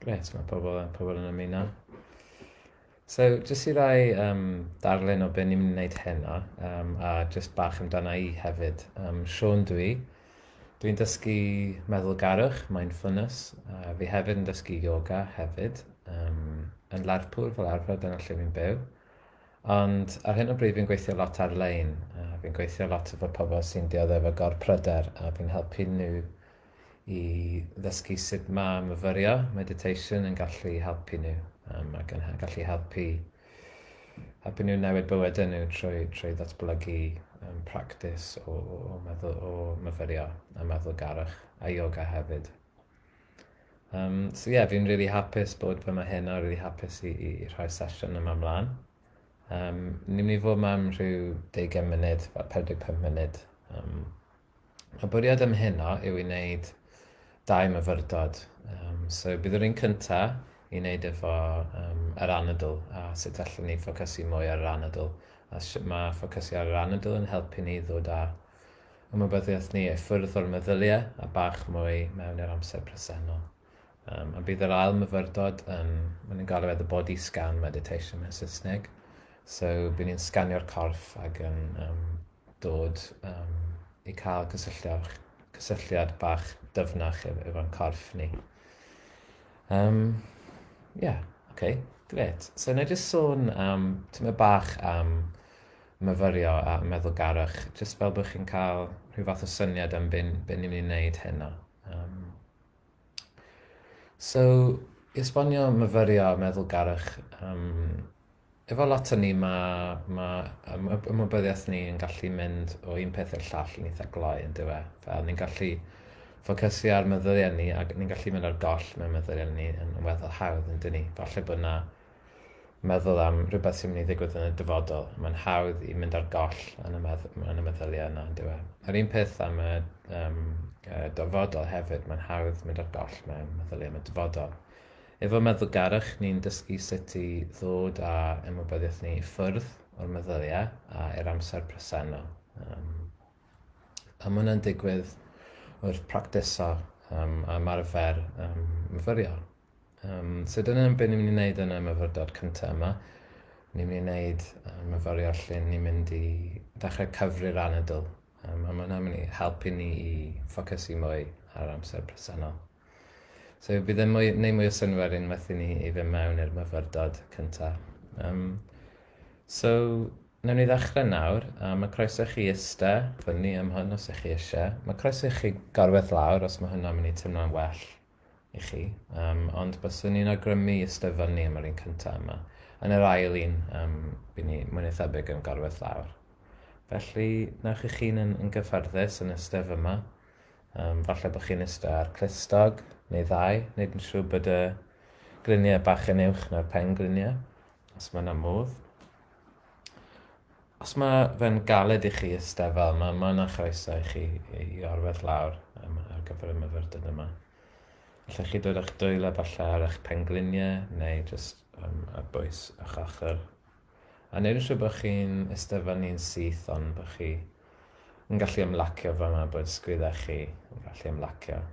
Grêt, mae pobl, pobl yn ymuno. So, jyst i rai um, darlun o be ni'n mynd i wneud heno, um, a jyst bach amdana i hefyd. Um, Sean dwi. Dwi'n dysgu meddylgarwch, mindfulness. A fi hefyd yn dysgu yoga hefyd. Um, yn Lerpwl fel arfer, dyna lle fi'n byw. Ond ar hyn o bryd fi'n gweithio lot ar-lein. A fi'n gweithio lot efo pobl sy'n dioddef o gorpryder a fi'n helpu nhw i ddysgu sut mae myfyrio, meditation, yn gallu helpu nhw um, ac yn gallu helpu, helpu nhw newid bywydau nhw trwy, trwy ddatblygu um, practice o, o, o, meddwl, o myfyrio a meddylgarwch a yoga hefyd. Um, so ie, yeah, fi'n really hapus bod fy yma heno, really hapus i, i, i rhoi sesiwn yma ymlaen. Um, ni'n mynd i fod yma am rhyw 20 munud, fel 45 munud. Um, Y bwriad am heno yw i wneud dau myfyrdod. Um, so bydd yr un cynta i wneud efo um, yr anadl a sut allwn ni ffocysu mwy ar yr anadl. A sut mae ffocysu ar yr anadl yn helpu ni ddod â ymwybyddiaeth ni i ffwrdd o'r meddyliau a bach mwy mewn i'r amser presennol. Um, a bydd yr ail myfyrdod yn, maen nhw'n galw e the body scan meditation mewn Saesneg. So bydd ni'n sganio'r corff ac yn um, dod um, i cael cysylltiad, cysylltiad bach dyfnach efo'n corff ni. Um, yeah, okay, gret. So, na i just sôn am, tyma bach am myfyrio a meddylgarwch, just fel bod chi'n cael rhyw fath o syniad am be, be ni'n mynd i wneud heno. Um, so, i esbonio myfyrio a meddylgarwch, um, Efo lot o ni, mae ma ymwybyddiaeth ni yn gallu mynd o un peth i'r llall yn eitha gloi, yn dyw e? Fel ni'n gallu ffocysu ar meddyliau ni ac ni'n gallu mynd ar goll mewn meddyliau ni yn weddol hawdd, yn dyn ni? Falle bod yna meddwl am rhywbeth sy'n mynd i ddigwydd yn y dyfodol. Mae'n hawdd i mynd ar goll yn y, medd yn y meddyliau yna, yn dyw e? Yr un peth am y um, y dyfodol hefyd, mae'n hawdd mynd ar goll mewn meddyliau am y dyfodol. Efo meddylgarwch, ni'n dysgu sut i ddod â ymwybyddiaeth ni i ffwrdd o'r meddyliau a i'r amser presennol. Um, a mae hwnna'n digwydd wrth practiso um, a ymarfer um, myfyrio. Um, so dyna beth ni'n mynd i wneud yn y myfyrdod cyntaf yma. Ni'n mynd i wneud um, myfyrio lle ni'n mynd i ddechrau cyfri'r anadl. Um, a mae hwnna'n mynd i helpu ni i ffocysu mwy ar amser presennol. So bydd e'n mwy, neu mwy o synnwyr unwaith i ni i fynd mewn i'r myfyrdod cyntaf. Um, so, wnawn ni ddechrau nawr, a mae croeso i chi iste fyny am hwn os ych chi eisiau. Mae croeso i chi gorwedd lawr os mae hwnna'n mynd i teimlo'n well i chi, um, ond byswn ni'n awgrymu iste fyny am yr un cyntaf yma. Yn yr ail un, um, bydd ni mwy na thebyg yn gorwedd lawr. Felly, newch eich hun yn, yn gyffyrddus yn ystef yma. Um, falle bod chi'n ista ar clustog neu ddau, wneud yn siŵr bod y gliniau bach yn uwch na'r pen gliniau, os mae yna modd. Os mae fe'n galed i chi ista fel yma, mae yna chroeso i chi i orwedd lawr um, ar gyfer y myfyrdod yma. Allech chi dod â'ch dwylo falle ar eich pengliniau neu jyst um, ar bwys eich ochr. A wneud yn siŵr bod chi'n eistedd fyny'n syth ond bod chi yn gallu ymlacio fyma, bod sgwyddau chi yn gallu ymlacio.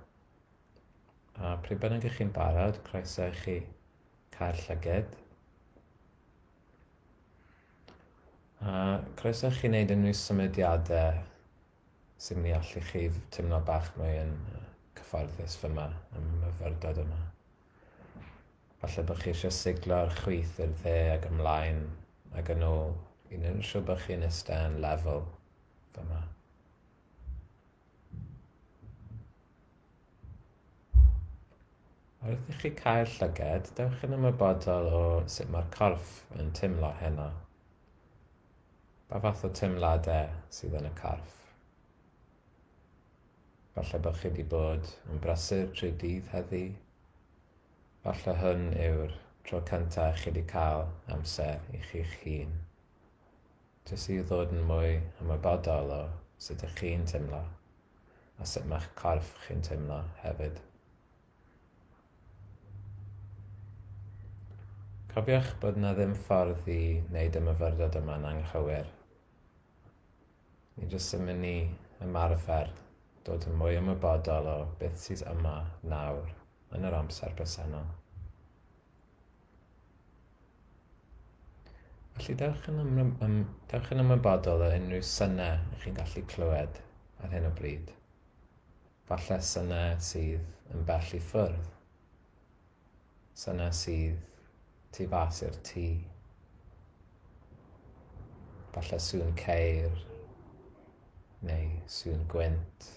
A pryd bynnag ych chi'n barod, croeso i chi cael llyged. A croeso i chi wneud unrhyw symudiadau sy'n mynd i allu chi teimlo bach mwy yn cyfforddus fyma, yn myfyrdod yma. Falle bod chi eisiau siglo o'r chwith i'r dde ac ymlaen ac yn ôl i wneud yn siŵr bod chi'n eistedd yn lefel fyma. Wrth i chi cael llyged, dewch yn ymwybodol o sut mae'r corff yn teimlo heno. Pa fath o teimladau sydd yn y corff? Falle bod chi wedi bod yn brysur trwy dydd heddi. Falle hwn yw'r tro cyntaf chi wedi cael amser i chi'ch hun. Jyst i ddod yn mwy ymwybodol o sut ych chi'n teimlo a sut mae'ch corff chi'n teimlo hefyd. Cofiwch bod yna ddim ffordd i wneud y myfyrdod yma'n anghywir. Ni jyst yn mynd i ymarfer dod yn mwy ymwybodol o beth sydd yma nawr yn yr amser presennol. Felly dewch yn, ym, ym, dewch yn ymwybodol o unrhyw synau ych chi'n gallu clywed ar hyn o bryd. Falle synau sydd yn bell i ffwrdd. Synau sydd tu fas i'r tŷ. Falle sŵn ceir, neu sŵn gwynt,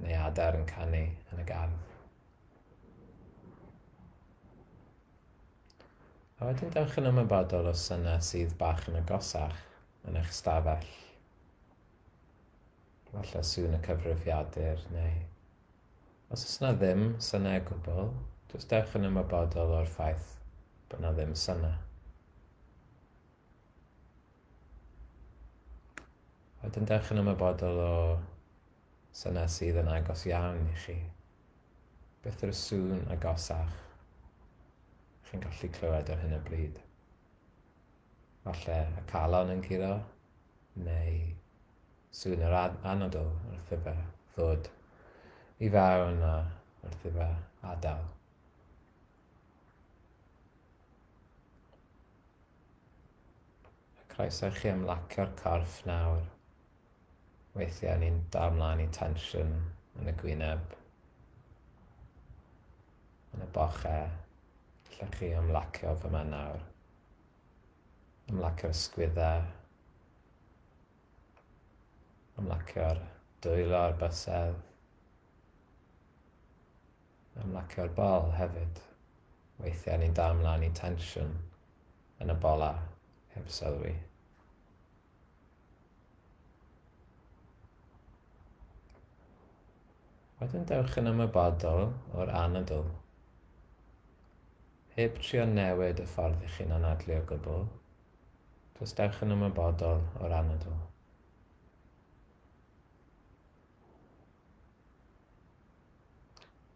neu adar yn canu yn y gardd. A wedyn dewch yn ymwybodol o synau sydd bach yn agosach yn eich stafell. Falle sŵn y cyfrifiadur neu... Os oes yna ddim synau o gwbl, jyst dewch yn ymwybodol o'r ffaith bod yna ddim synau. Wedyn dewch yn ymwybodol o synau sydd yn agos iawn i chi. Beth yw'r sŵn agosach chi'n gallu clywed ar hyn o bryd? Falle y calon yn curo, neu sŵn yr anadl wrth iddo ddod i fewn a wrth iddo adael. A croeso i chi ymlacio'r corff nawr. Weithiau ni'n dal mlaen i tensiwn yn y gwyneb, yn y bochau. Allwch chi ymlacio fyma nawr. Ymlacio'r sgwyddau. Ymlacio'r dwylo a'r bysedd. Ymlacio'r bol hefyd. Weithiau ni'n dal mlaen i tensiwn yn y bola heb sylwi. Wedyn dewch yn ymwybodol o'r anadl. Heb trio newid y ffordd i chi'n anadlu o gwbl, jyst dewch yn ymwybodol o'r anadl.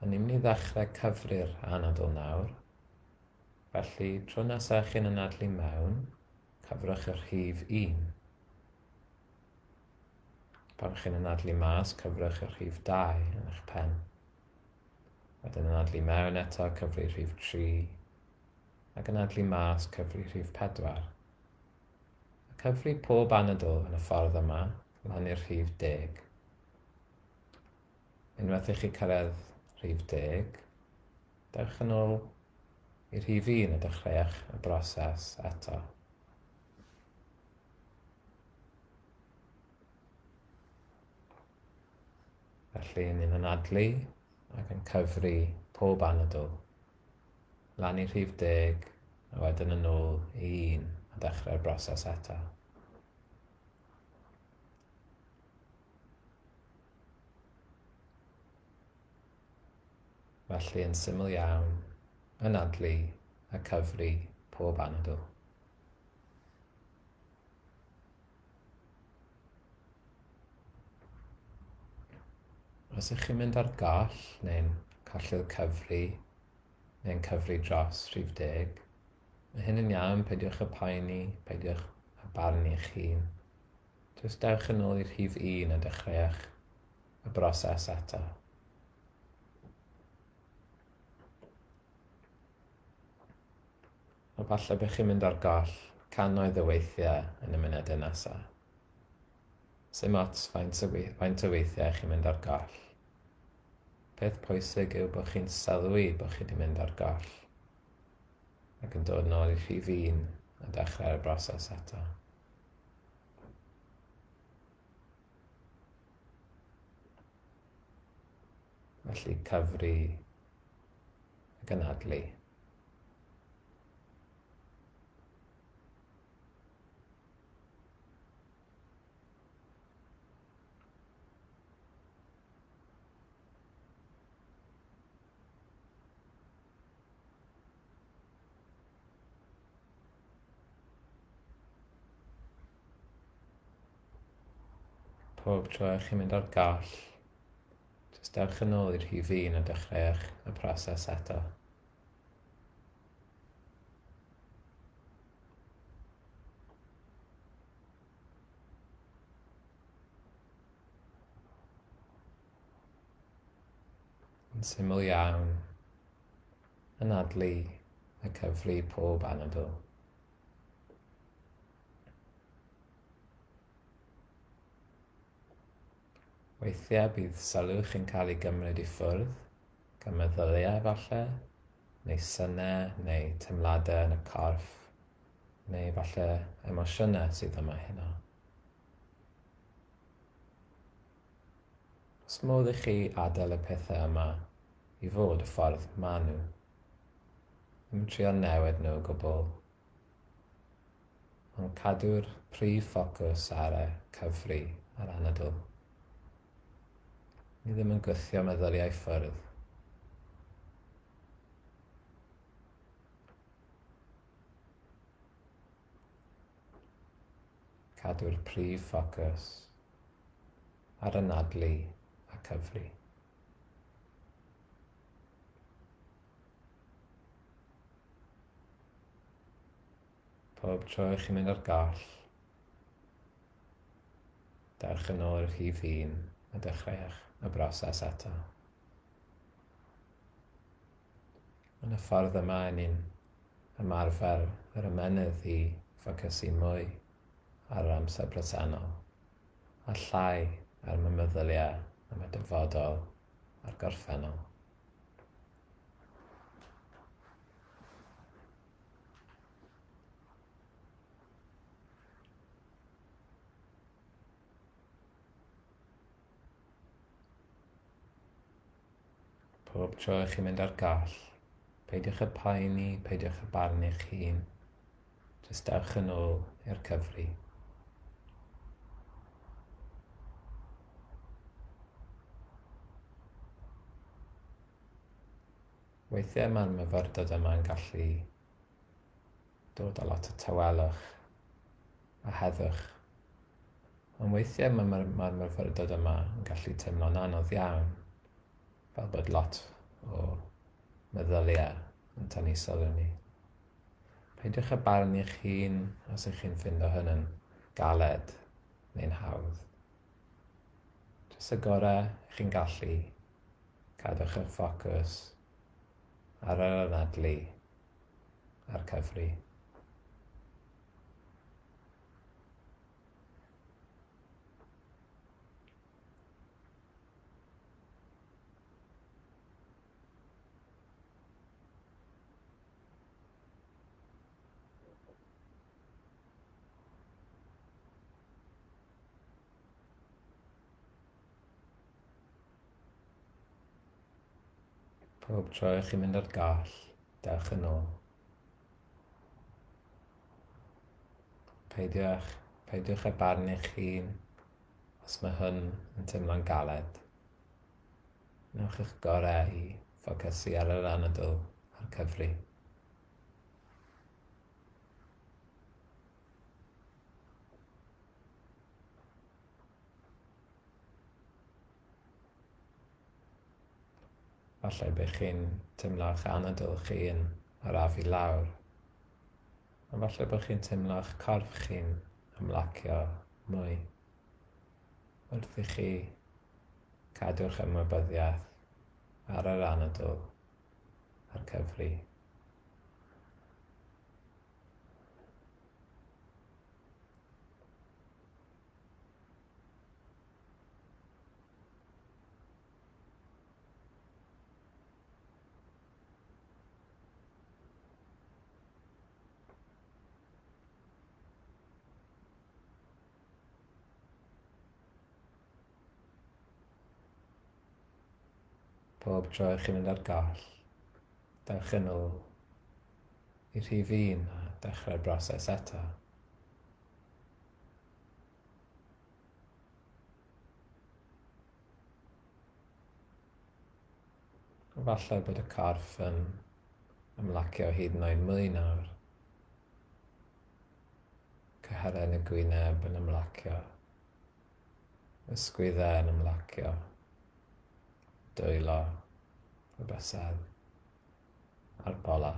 A ni'n mynd i ddechrau cyfri'r anadl nawr. Felly, tro nesaf chi'n anadlu mewn, Cyfrwch y rhif 1. Pan chi'n anadlu mas, cyfrwch y rhif 2 yn eich pen. Wedyn anadlu mewn eto, cyfri rhif 3. Ac anadlu mas, cyfri rhif 4. A cyfri pob anadl yn y ffordd yma, lan i'r rhif 10. Unwaith i chi cyrraedd rhif 10, dewch yn ôl i'r rhif un a dechreuwch y broses eto. Felly, ni'n anadlu ac yn cyfri pob anadl. Lan i rhif deg, a wedyn yn ôl i un a dechrau'r broses eto. Felly yn syml iawn, anadlu a cyfri pob anadl. Os ych chi'n mynd ar goll neu'n colli'r cyfri neu'n cyfri dros rhif deg, mae hyn yn iawn, peidiwch â poeni, peidiwch â barnu eich hun. Jyst dewch yn ôl i'r rhif un a dechreuwch y broses eto. A falle bych chi'n mynd ar goll cannoedd o weithiau yn y munudau nesaf. Sim ots faint o, faint o weithiau chi'n mynd ar goll. Peth pwysig yw bod chi'n sylwi bod chi wedi mynd ar goll ac yn dod nôl i rhif un a dechrau'r broses eto. Felly cyfri ac anadlu. Pob tro ych chi'n mynd ar gall, jyst dewch yn ôl i'r rhif un a dechreuwch y proses eto. Yn syml iawn, anadlu a cyfri pob anadl. Weithiau bydd sylw chi'n cael ei gymryd i ffwrdd gan meddyliau falle, neu synau, neu teimladau yn y corff, neu falle emosiynau sydd yma heno. Os modd i chi adael y pethau yma i fod y ffordd maen nhw. Ddim yn trio newid nhw o gwbl, ond cadw'r prif ffocws ar y cyfri a'r anadl. Ni ddim yn gwthio meddyliau ffwrdd. Cadw'r prif ffocws ar anadlu a cyfri. Pob tro i chi'n mynd ar goll, dewch yn ôl i'r rhif un a dechreuwch y broses eto. Yn y ffordd yma, ni'n ymarfer yr ymennydd i ffocysu mwy ar yr amser presennol a llai ar y meddyliau am y dyfodol a'r gorffennol. Pob tro i chi'n mynd ar gall, peidiwch â poeni, peidiwch â barnu'ch hun. Jyst dewch yn ôl i'r cyfri. Weithiau mae'r myfyrdod yma'n gallu dod â lot o tawelwch a heddwch. Ond weithiau mae'r ma, ma myfyrdod yma yn gallu teimlo'n anodd iawn, fel bod lot o meddyliau yn tynnu sylw ni. Peidiwch â barnu'ch hun os ych chi'n ffindo hyn yn galed neu'n hawdd. Jyst y gorau chi'n gallu, cadwch eich ffocws ar yr anadlu a'r cyfri. Pob tro i chi'n mynd ar gall, dewch yn ôl. Peidiwch, peidiwch â barn eich hun os mae hwn yn teimlo'n galed. Newch eich gorau i ffocysu ar yr anadl a'r cyfri. Falle bych chi'n teimlo'ch anadl chi yn arafu lawr. A falle bod chi'n teimlo'ch corff chi'n ymlacio mwy. Wrth i chi cadw'ch ymwybyddiaeth ar yr anadl a'r cyfri. Pob tro i chi'n mynd ar goll, dewch yn ôl i rhif un a dechrau'r broses eto. Efallai bod y corff yn ymlacio hyd yn oed mwy nawr. Cyhyrau yn y gwyneb yn ymlacio. Ysgwyddau yn ymlacio. Dwylo, y bysedd, a'r bola.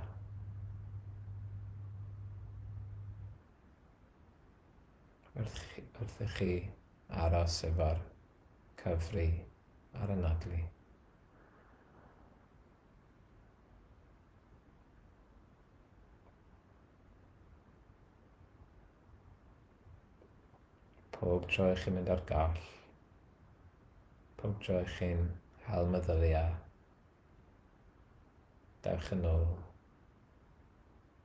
Wrth, wrth i chi aros efo'r cyfri a'r anadlu. Pob tro i chi'n mynd ar gall, Pob tro i chi'n hel meddyliau, dewch yn ôl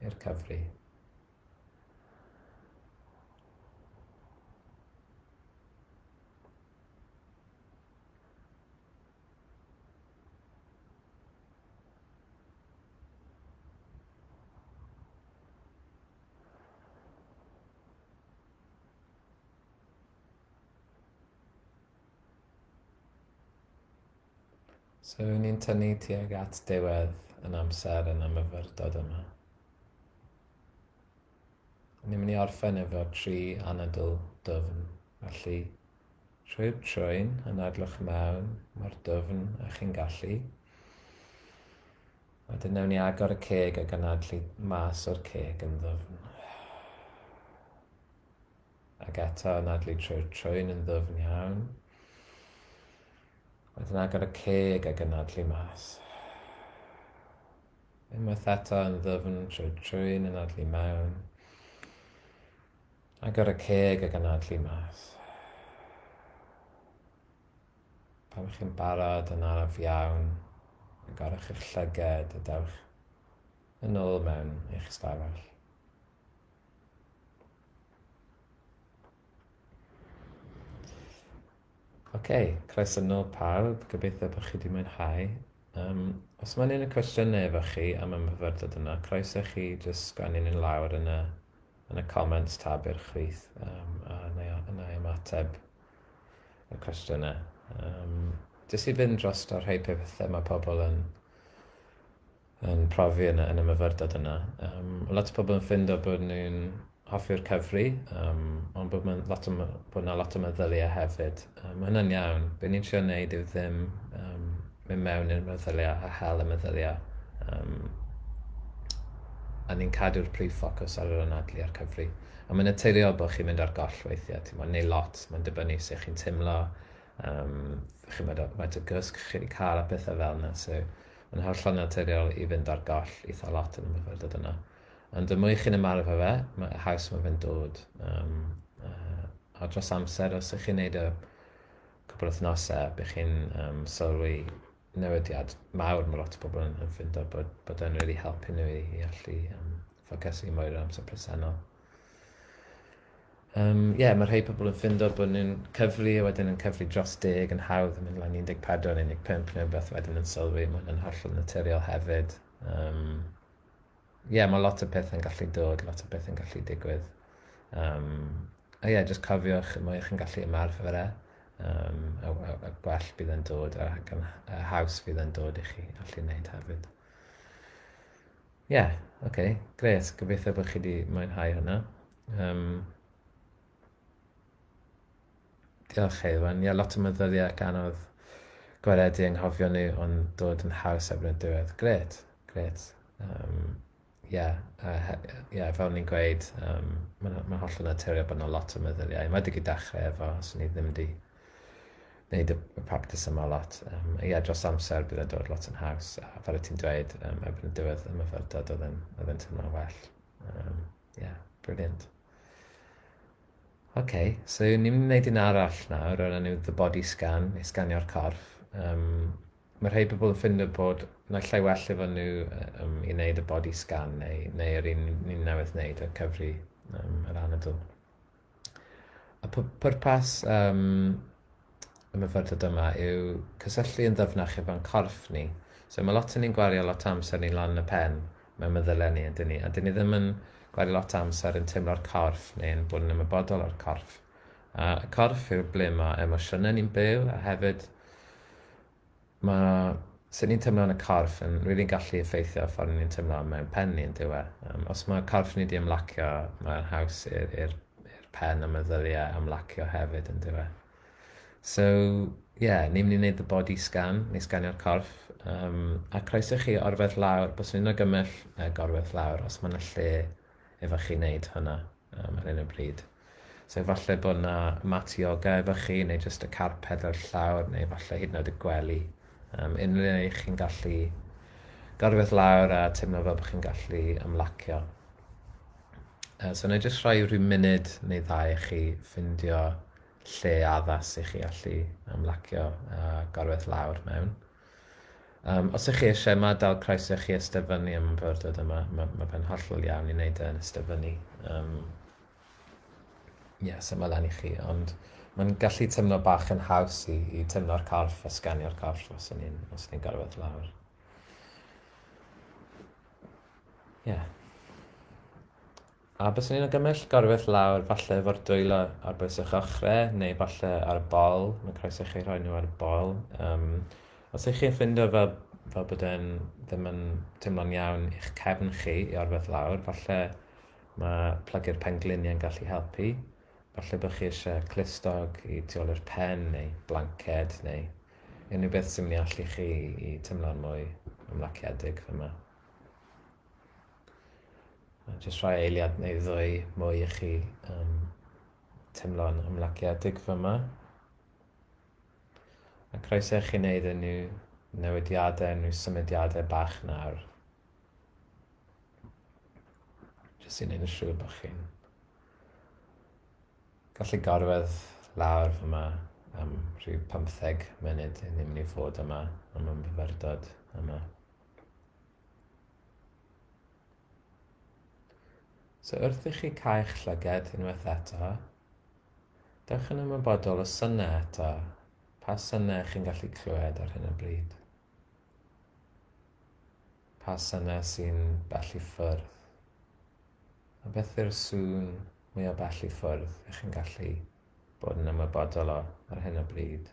i'r cyfri. So ni'n tynnu tuag at diwedd yn amser yn y myfyrdod yma. Ni'n mynd i orffen efo tri anadl dwfn, felly trwy'r trwyn, anadlwch mewn mor dwfn a chi'n gallu. Wedyn newn ni agor y ceg ac anadlu mas o'r ceg yn ddwfn. Ac eto anadlu trwy'r trwyn yn ddwfn iawn. Wedyn agor y ceg ac anadlu mas. Unwaith eto yn ddwfn trwy'r trwyn anadlu mewn. Agor y ceg ac anadlu mas. Pan chi'n barod yn araf iawn, agorwch eich llyged a dewch yn ôl mewn i'ch ystafell. Oce, okay, croeso nôl pawb. Gobeithio bod chi wedi mwynhau. Um, os mae'n un o cwestiynau efo chi am y myfyrdod yna, croeso chi jyst sgwennu nhw'n lawr yn y, yn y comments tab i'r chwith um, a na i, na i ymateb y cwestiynau. Um, jyst i fynd dros o'r rhai pethau mae pobl yn yn profi yn y, yn y myfyrdod yna. Um, lot o pobl yn ffindo bod nhw'n hoffi'r cyfri, um, ond bod, lot o, bod yna lot o meddyliau hefyd. Um, mae hynna'n iawn. Be ni'n trio wneud yw ddim um, mynd mewn i'r meddyliau a hel y meddyliau. Um, a ni'n cadw'r prif ffocws ar yr anadlu a'r cyfri. A mae'n naturiol bod chi'n mynd ar goll weithiau, ti'n bod, neu lot, mae'n dibynnu sut chi'n teimlo, um, chi'n bod, faint o gysg chi wedi cael a pethau fel yna. So, Mae'n hollol naturiol i fynd ar goll eitha lot yn y myfyrdod yna. Ond y mwy chi'n ymarfer fe, mae haws mae fe'n dod. Um, a dros amser, os ych chi'n neud y cwbl wythnosau, bych chi'n um, sylwi newidiad mawr mae lot o bobl yn, yn ffindo bod, bod e'n really helpu nhw i, i allu um, ffocysu mwy ar amser presennol. Yym ie, mae rhai pobl yn ffindo bod nhw'n cyfri a wedyn yn cyfri dros deg yn hawdd yn mynd lan 14, 15 neu rhywbeth wedyn yn sylwi, mae hwnna'n hollol naturiol hefyd. Um, ie, yeah, mae lot o pethau'n gallu dod, lot o pethau'n gallu digwydd. Um, a ie, yeah, jyst cofiwch, mwy chi'n gallu ymarfer e, um, a, a, a gwell bydd yn dod, a, a, a haws fydd yn dod i chi allu wneud hefyd. Ie, yeah, oce, okay, gret. Gobeithio bod chi wedi mwynhau hwnna. Um, diolch Heiwan. Ie, yeah, lot o meddyliau ac anodd gwaredu anghofio nhw, ond dod yn haws erbyn y diwedd. Gret, gret. Um, yeah, uh, yeah, fel ni'n gweud, um, mae'n ma hollol naturiol bod yna lot o meddyliau. Mae wedi dechrau efo, os ni ddim wedi wneud y, y practice yma lot. Um, ie, dros amser bydd yn dod lot yn haws. A fel y ti'n dweud, um, erbyn y diwedd y myfyrdod oedd yn, oedd yn teimlo'n well. Um, yeah, brilliant. OK, so ni'n mynd i wneud un arall nawr o'r enw The Body Scan, neu sganio'r corff. Um, mae rhai pobl yn ffindo bod naill ai well efo nhw um, i wneud y body scan neu, neu yr un ni'n newydd wneud, y cyfri um, yr anadl. Y pwrpas um, y myfyrdod yma yw cysylltu yn ddyfnach efo'n corff ni. So mae lot o ni'n gwario lot o amser ni lan yn y pen mewn meddyliau ni, ydyn ni? A dyn ni ddim yn gwario lot o amser yn teimlo'r corff neu'n bod yn ymwybodol o'r corff. A y corff yw ble mae emosiynau ni'n byw a hefyd Mae sut ni'n teimlo yn y corff yn rili'n gallu effeithio ar ffordd ni'n teimlo mewn pen ni yn dyw e? Um, os mae corff ni wedi ymlacio, mae'n haws i'r pen a meddyliau ymlacio hefyd yn dyw e? So, ie, yeah, ni'n mynd i wneud the body scan, neu sganio'r corff, um, a croeso chi orfedd lawr, bys ni'n agymell gorwedd lawr os mae yna lle efo chi wneud hwnna um, ar hyn o bryd. So efallai bod yna mat yoga efo chi, neu jyst y carped ar llawr, neu efallai hyd yn oed y gwely. Um, unrhyw le chi'n gallu gorfod lawr a teimlo fel bod chi'n gallu ymlacio. Uh, so na i jyst rhoi rhyw munud neu ddau i chi ffindio lle addas i chi allu ymlacio a gorwedd lawr mewn. Os ych chi eisiau, mae dal croeso i chi eistedd fyny am y myfyrdod yma. Mae, mae fe'n hollol iawn i wneud e'n eistedd fyny. Yeah, so mae lan i chi, ond mae'n gallu teimlo bach yn haws i, i teimlo'r corff a sganio'r corff os ni'n os ni'n gorfod lawr. Yeah. A byswn i'n argymell gorwedd lawr falle efo'r dwylo ar bwys eich ochrau neu falle ar y bol. Mae croeso i chi rhoi nhw ar y bol. Um, os ych chi'n ffindo fel, fel bod e'n ddim yn teimlo'n iawn i'ch cefn chi i orwedd lawr, falle mae plygu'r pengliniau'n gallu helpu. Falle bod chi eisiau clustog i tu ôl i'r pen neu blanced neu unrhyw beth sy'n mynd i allu chi i teimlo'n mwy ymlaciedig fyma. A jyst rhai eiliad neu ddwy mwy i chi um, teimlo'n ymlaciedig fyma. A croeso i chi wneud unrhyw newidiadau, unrhyw symudiadau bach nawr. Jyst i wneud yn siŵr bod chi'n gallu gorwedd lawr fyma am rhyw 15 munud i ni'n mynd i fod yma am y myfyrdod yma. So wrth i chi cau'ch llyged unwaith eto, dewch yn ymwybodol o synau eto. Pa synau chi'n gallu clywed ar hyn o bryd? Pa synau sy'n bell i ffwrdd? A beth yw'r sŵn mwyaf bell i ffwrdd ych chi'n gallu bod yn ymwybodol o ar hyn o bryd?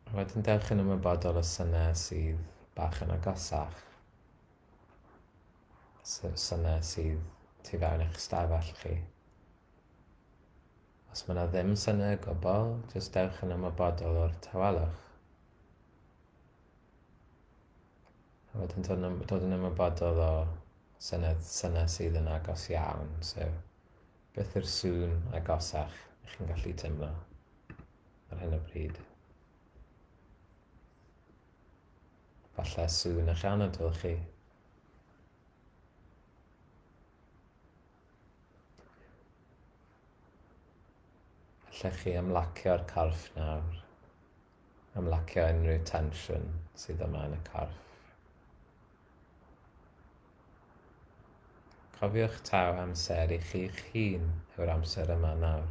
A wedyn dewch yn ymwybodol o synau sydd bach yn agosach. Synau sydd tu fewn eich stafell chi. Os mae yna ddim synau o gwbl, jyst dewch yn ymwybodol o'r tawelwch. A wedyn dod yn, dod yn ymwybodol o synau, synau sydd yn agos iawn. So, Beth yw'r sŵn agosach ych chi'n gallu teimlo ar hyn o bryd? Falle sŵn eich anadl chi. Allech chi ymlacio'r corff nawr. Ymlacio unrhyw tensiwn sydd yma yn y corff. Cofiwch taw amser i chi'ch hun yw'r amser yma nawr.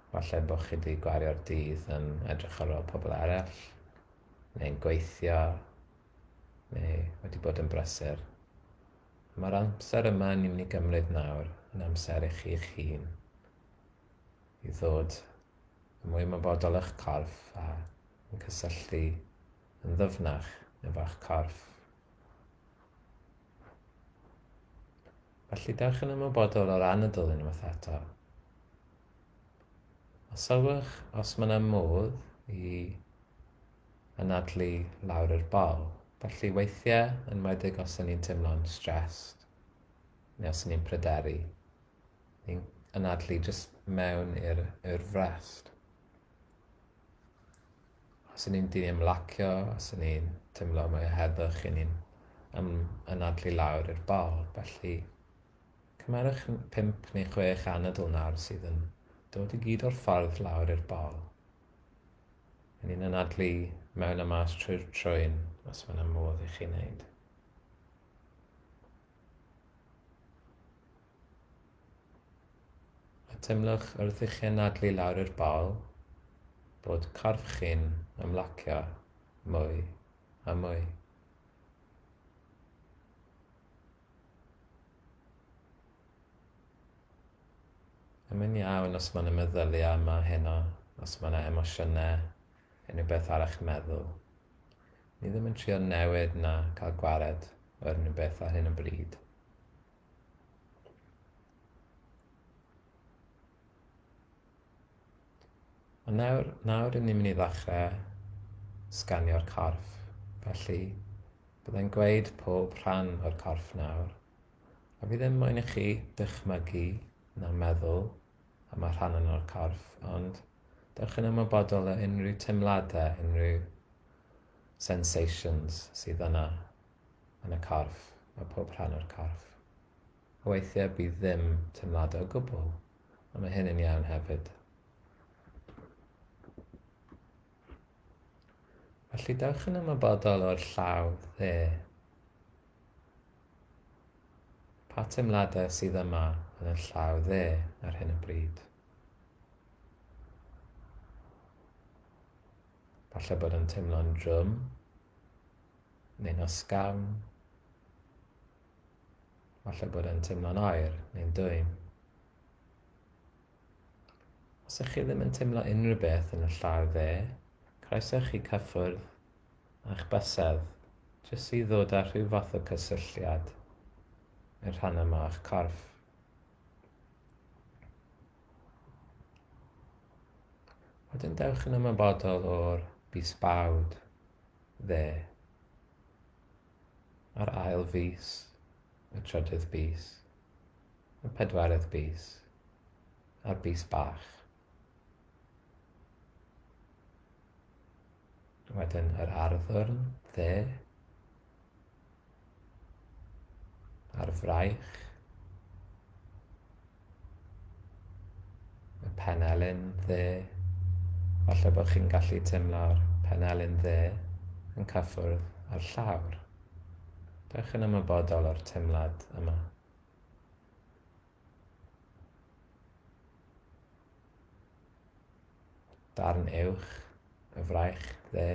Falle bod chi wedi gwario'r dydd yn edrych ar ôl pobl eraill, neu'n gweithio, neu wedi bod yn brysur. Mae'r amser yma ni'n mynd i gymryd nawr yn amser i chi'ch hun i ddod yn mwy ymwybodol o'ch corff a yn cysylltu yn ddyfnach efo'ch corff. Felly dewch yn ymwybodol o'r anadl unwaith eto. A sylwch os mae yna modd i anadlu lawr i'r bol. Felly weithiau, yn wedig os ydyn ni'n teimlo'n stressed, neu os ydyn ni'n pryderu, ni'n anadlu jyst mewn i'r frest. Os y'n ni'n dyn ymlacio, os y'n ni'n teimlo mwy o heddwch, y'n ni'n ym, anadlu lawr i'r bol. Felly, cymerwch 5 neu 6 anadl nawr sydd yn dod i gyd o'r ffordd lawr i'r bol. Y'n ni'n anadlu mewn a mas trwy'r trwyn, os mae yna modd i chi wneud. A teimlwch wrth i chi anadlu lawr i'r bol bod corff chi'n ymlacio mwy a mwy. A mae'n iawn os mae'n y meddyliau yma heno, os mae yna emosiynau, unrhyw beth ar eich meddwl. Ni ddim yn trio newid na cael gwared o'r unrhyw beth ar hyn o bryd. Ond nawr, nawr rydyn ni'n mynd i ddechrau sganio'r corff. Felly, byddai'n gweud pob rhan o'r corff nawr. A fi ddim moyn i chi dychmygu na meddwl am y rhan o'r corff, ond dewch yn ymwybodol o unrhyw teimladau, unrhyw sensations sydd yna yn y corff, mae pob rhan o'r corff. A weithiau bydd ddim teimladau o gwbl, a mae hyn yn iawn hefyd. Felly dewch yn ymwybodol o'r llaw dde. Pa teimladau sydd yma yn y llaw dde ar hyn o bryd? Falle bod yn teimlo'n drwm, neu'n ysgafn. Falle bod yn teimlo'n oer neu'n dwym. Os ydych chi ddim yn teimlo unrhyw beth yn y llaw dde, croeso chi cyffwrdd a'ch bysedd, jyst i ddod â rhyw fath o cysylltiad i'r rhan yma o'ch corff. Wedyn dewch yn ymwybodol o'r bys bawd dde, a'r ail fys, y trydydd bys, y pedwaredd bys, a'r bys bach. Wedyn yr arddwrn dde, a'r fraich, y penelin dde. Falle bod chi'n gallu teimlo'r penelin dde yn cyffwrdd â'r llawr. Dewch yn ymwybodol o'r teimlad yma. Darn uwch, y fraich dde.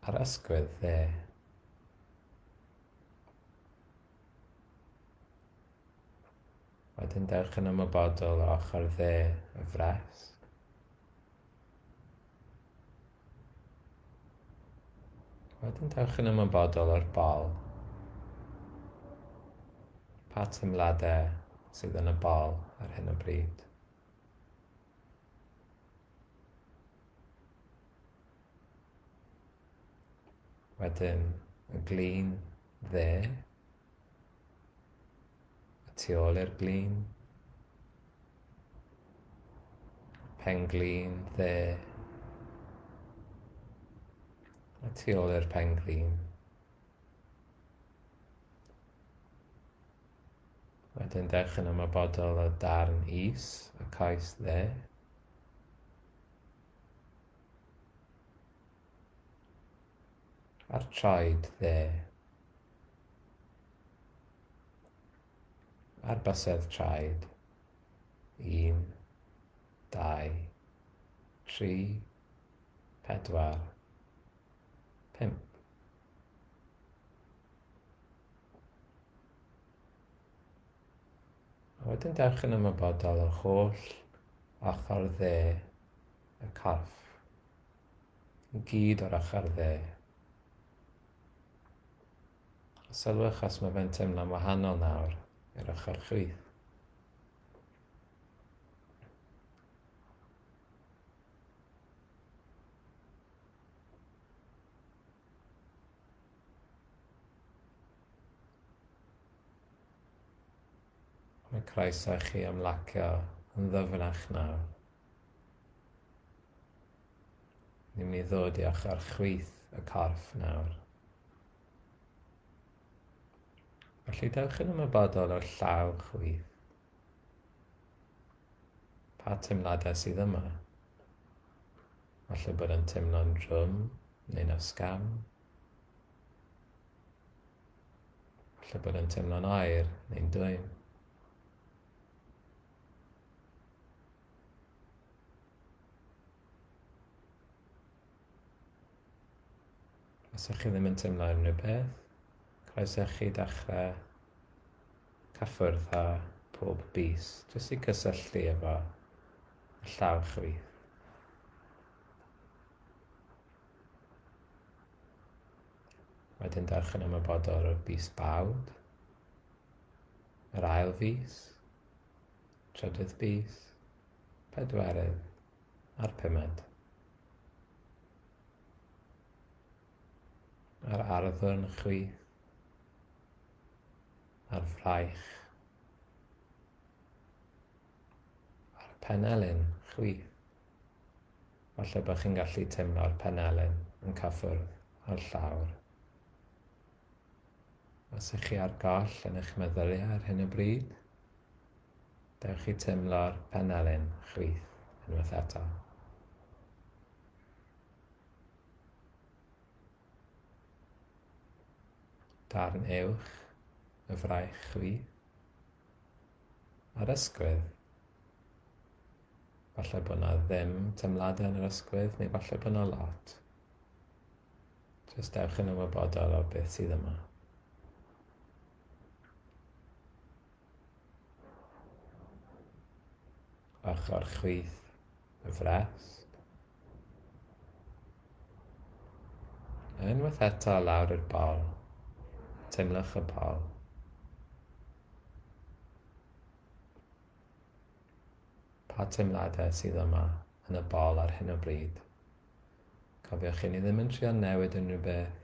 A'r ysgwydd dde. Wedyn dewch yn ymwybodol o ochr dde y fres. Wedyn dewch yn ymwybodol o'r bol. Pa teimladau sydd yn y bol ar hyn o bryd? Wedyn y glin dde, y tu ôl i'r glin, pen-glin dde, y tu ôl i'r pen-glin. Wedyn dewch yn ymwybodol o darn is, y coes dde. A'r traed dde. A'r bysedd traed. 1, 2, 3, 4, 5. A wedyn dewch yn ymwybodol o'r holl ochr dde y corff. I gyd o'r ochr dde. Sylwch os mae fe'n teimlo'n wahanol nawr i'r ochr chwith. Mae croeso i chi ymlacio yn ddyfnach nawr. Ni'n mynd i ddod i ochr chwith y corff nawr. Felly dewch yn ymwybodol o'r llaw chwith. Pa teimladau sydd yma? Falle bod yn teimlo'n drwm neu'n ysgafn. Falle bod yn teimlo'n oer neu'n dwym. Os ydych chi ddim yn teimlo unrhyw beth, croeso i chi dechrau cyffwrdd â pob bys, jyst i cysylltu efo y llaw chwith. Wedyn dewch yn ymwybodol o'r bys bawd, yr ail fys, trydydd bys, pedwerydd a'r pumed. A'r arddwrn chwith, a'r fraich, a'r penelin chwith. Falle bod chi'n gallu teimlo'r penelin yn cyffwrdd â'r llawr. Os ych chi ar goll yn eich meddyliau ar hyn o bryd, dewch i teimlo'r penelin chwith unwaith eto. Darn uwch y fraich chwith a'r ysgwydd. Falle bod yna ddim teimladau yn yr ysgwydd, neu falle bod yna lot. Jyst dewch yn ymwybodol o beth sydd yma. Ochr chwith y frest. Unwaith eto lawr i'r bol. Teimlwch y bol. Pa teimladau sydd yma yn y bol ar hyn o bryd? Cofiwch, chi ni ddim yn trio newid unrhyw beth.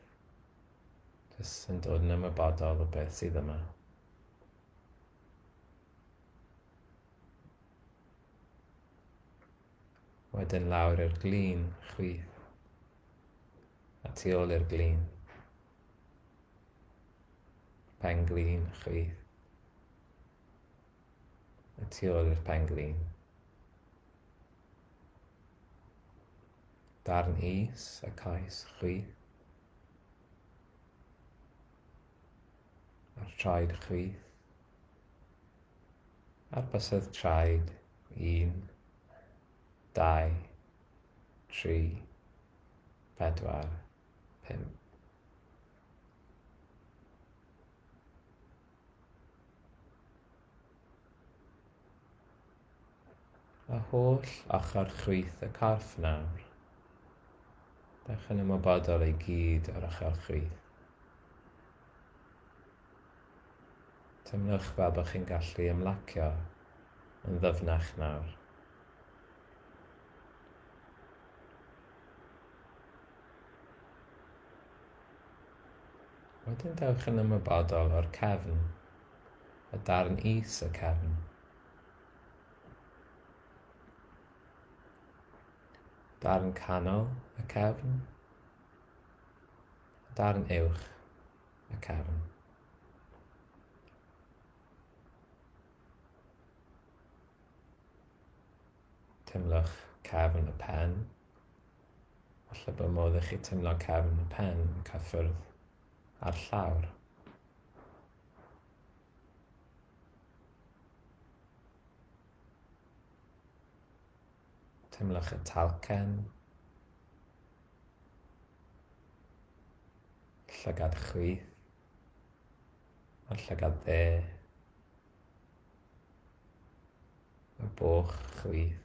Jyst yn dod yn ymwybodol o beth sydd yma. Wedyn lawr i'r glin chwith a tu ôl i'r glin. Pen glin chwith a tu ôl i'r pen glin. Darn is a coes chwith. A'r traed chwith. A'r bysedd traed. 1, 2, 3, 4, 5. A holl ochr chwith y corff nawr. Dewch yn ymwybodol ei gyd o'r ochr chwith. Teimlwch fel bod chi'n gallu ymlacio yn ddyfnach nawr. Wedyn dewch yn ymwybodol o'r cefn, y darn is y cefn. Darn canol y cefn. Darn uwch y cefn. Teimlwch cefn y pen. Falle bod modd i chi teimlo cefn y pen yn cyffwrdd â'r llawr. Teimlwch y talcen, llygad chwith, a'r llygad dde, y boch chwith,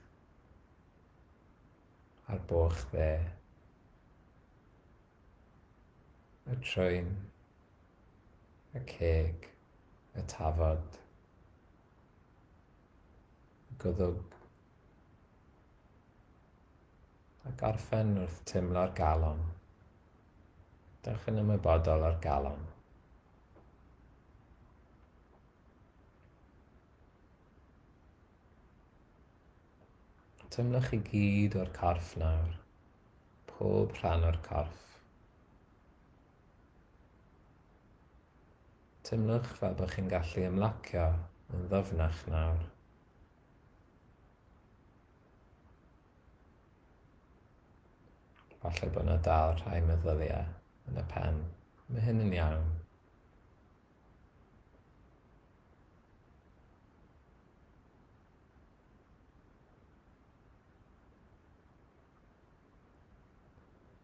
a'r boch dde, y trwyn, y ceg, y tafod, y gwddwg, a gorffen wrth teimlo'r galon. Dewch yn ymwybodol o'r galon. Teimlwch i gyd o'r corff nawr, pob rhan o'r corff. Teimlwch fel bod chi'n gallu ymlacio yn ddyfnach nawr. Falle bod yna dal rhai meddyliau yn y pen. Mae hyn yn iawn.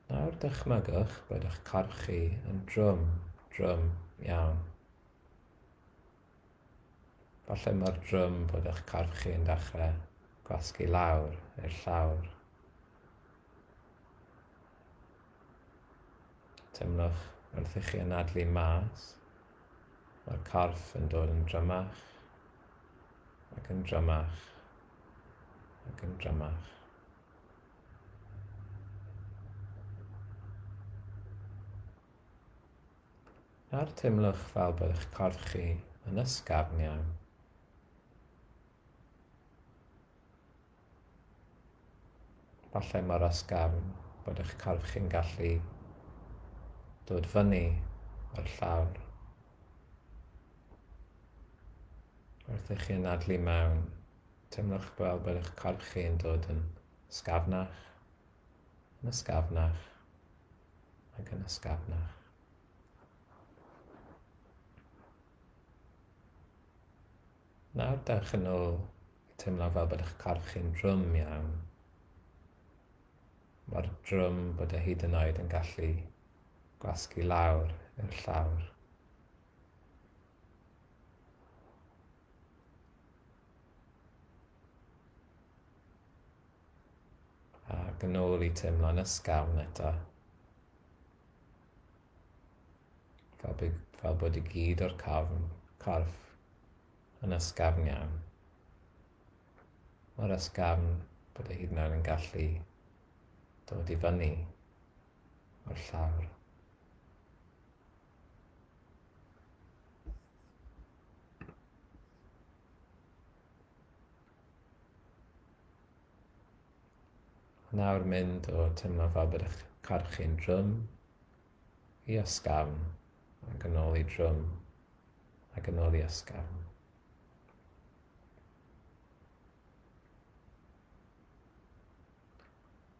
Nawr dychmygwch bod eich corff chi yn drwm, drwm iawn. Falle mor drwm bod eich corff chi yn dechrau gwasgu lawr i'r llawr. Teimlwch wrth i chi anadlu mas, mae'r corff yn dod yn drymach ac yn drymach ac yn drymach. Nawr teimlwch fel bod eich corff chi yn ysgafn iawn. Falle mor ysgafn bod eich corff chi'n gallu dod fyny o'r llawr. Wrth i chi anadlu mewn, teimlwch fel bod eich corff chi yn dod yn ysgafnach, yn ysgafnach ac yn ysgafnach. Nawr dewch yn ôl i teimlo fel bod eich corff chi'n drwm iawn. Mor drwm bod e hyd yn oed yn gallu gwasgu lawr i'r llawr. Ac yn ôl i teimlo'n ysgafn eto. Fel, by, fel bod i gyd o'r cafn, corff yn ysgafn iawn. Mor ysgafn bod e hyd yn oed yn gallu dod i fyny o'r llawr. Nawr mynd o teimlo fel bod eich corff chi'n drwm i ysgafn ac yn ôl i drwm ac yn ôl i ysgafn.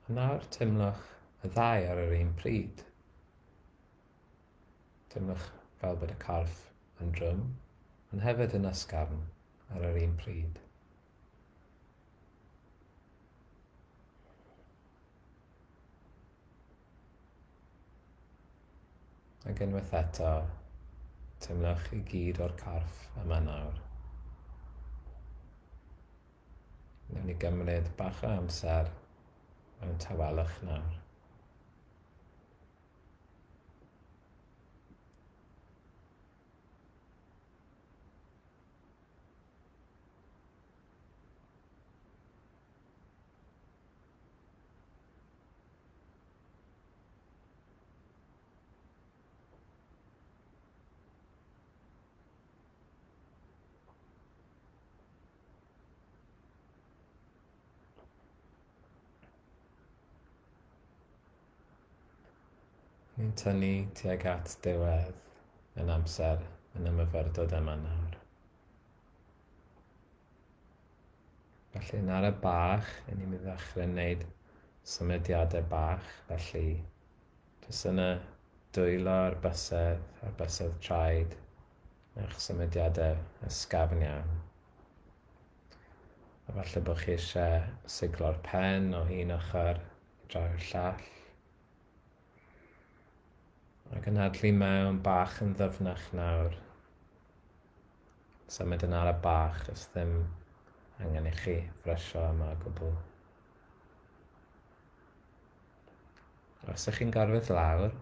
A nawr teimlwch y ddau ar yr un pryd. Teimlwch fel bod y corff yn drwm, ond hefyd yn ysgafn ar yr un pryd. Ac unwaith eto, teimlwch i gyd o'r corff yma nawr. Newn ni gymryd bach o amser mewn tawelwch nawr. Ni'n tynnu tuag at diwedd yn amser yn y myfyrdod yma nawr. Felly yn ara bach, yn ni'n mynd i ddechrau wneud symudiadau bach, felly jyst yn y dwylo a'r bysedd, a'r bysedd traed, eich symudiadau ysgafn iawn. A falle bod chi eisiau siglo'r pen o un ochr draw i'r llall. Ac anadlu mewn bach yn ddyfnach nawr. Symud yn ara bach, os ddim angen i chi frysio yma o gwbl. Os ydych chi'n gorfod lawr,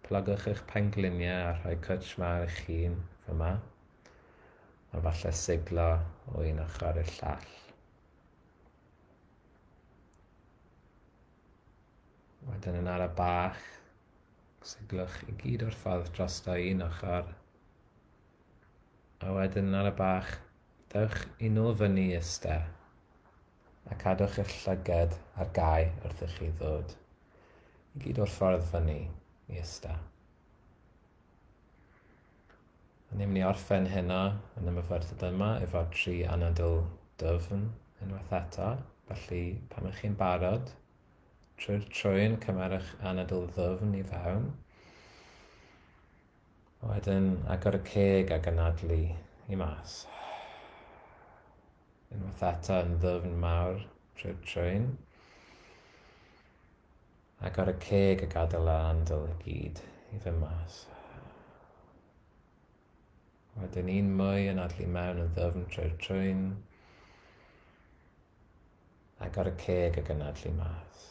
plygwch eich pengliniau a rhoi cwtsh mawr eich hun fyma. A falle siglo o un ochr i'r llall. Wedyn yn ara bach, siglwch i gyd o'r ffordd drosto un ochr. A wedyn yn ara bach, dewch i nôl fyny i iste. A cadwch eich llyged ar gau wrth i chi ddod i gyd o'r ffordd fyny i iste. A ni'n mynd i orffen heno yn y myfyrdod yma efo tri anadl dwfn unwaith eto. Felly, pan ych chi'n barod, trwy'r trwyn cymerwch anadl ddwfn i fewn. Wedyn agor y ceg ac anadlu i mas. Unwaith eto yn ddwfn mawr trwy'r trwyn. Agor y ceg a gadael yr anadl i gyd i fynd mas. Wedyn un mwy yn adlu mewn yn ddyfn trwy'r trwyn. Agor y ceg ac anadlu mas.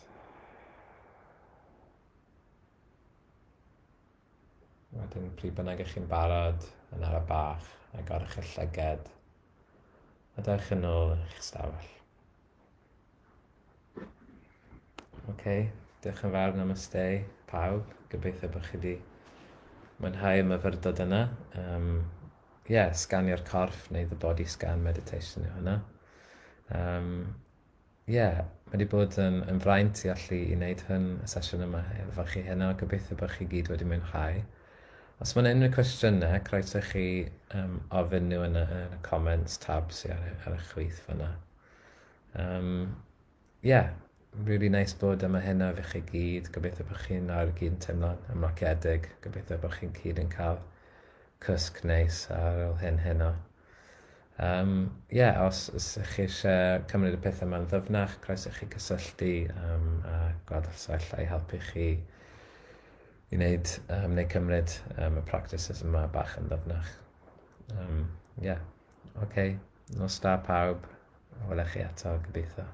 Wedyn pryd bynnag ych chi'n barod yn ara bach, agorwch eich llyged a dewch yn ôl i'ch stafell. Ok, diolch yn fawr, namaste pawb. Gobeithio bod chi wedi mwynhau y myfyrdod yna. Um, yeah, sganio'r corff neu the body scan meditation yw hwnna. Um, yeah, mae wedi bod yn, yn fraint i allu i wneud hwn, y sesiwn yma efo chi heno. Gobeithio bod chi gyd wedi mwynhau. Os mae'n unrhyw cwestiynau, croeso chi ofyn nhw yn y comments tab sydd ar y chwith fyna. Yeah, really nice bod yma heno efo chi gyd. Gobeithio bod chi'n nawr gyd yn teimlo'n ymlaciedig. Gobeithio bod chi'n gyd yn cael cwsg neis ar ôl hyn heno. Yeah, os ych chi eisiau cymryd y pethau yma'n ddyfnach, croeso chi cysylltu a gweld os alla i helpu chi i wneud, neu cymryd y practices yma bach yn ddyfnach. Yeah, okay. Nos da pawb. Welech chi eto, gobeithio.